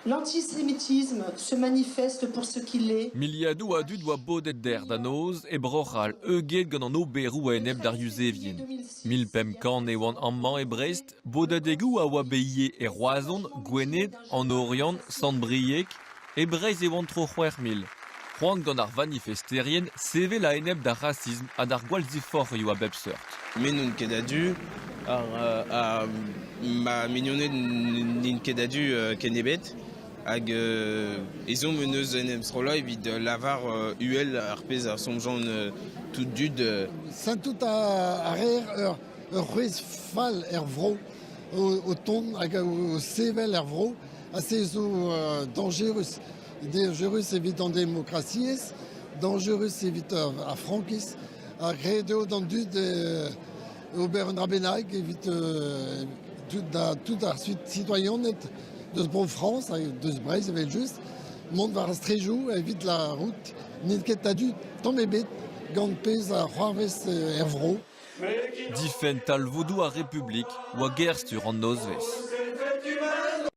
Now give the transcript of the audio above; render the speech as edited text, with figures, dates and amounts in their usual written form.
L'antisémitisme se manifeste pour ce qu'il est. Miliadoù a dud oa bodet dec'h da noz e Bro-C'hall heuget gant an oberoù a-enep d'ar Yuzevien. 1500 e oant amañ e Brest, bodadegoù a oa bet ivez e Roazhon, Gwened, An Oriant, Sant-Brieg. E Breizh e oant tro 6000. C'hoant gant ar vanifesterien sevel a-enep d'ar rasism ha d'ar gwallziforc'hioù a bep seurt. Me n'on ket a-du, ar, ar, ma mignoned n'int ket a-du ken ebet hag ezhomm hon eus en em strollañ evit lavar uhel ar pezh a soñjan tout dud. Santout a reer ur, ur c'hwezh fall er vro o, o tont hag o sevel er vro ha se zo dañjerus. Dañjerus evit an demokrasiezh, dañjerus evit ar frankiz ha ret eo d'an dud ober un dra bennak evit tout, tout ar citoyened deus Bro-Frañs ha deus Breizh evel-just mont war ar straejoù evit lârout n'int ket a-du tamm ebet gant pezh a c'hoarvez er vro. Difenn talvoudoù ar Republik oa ger-stur an nozvezh.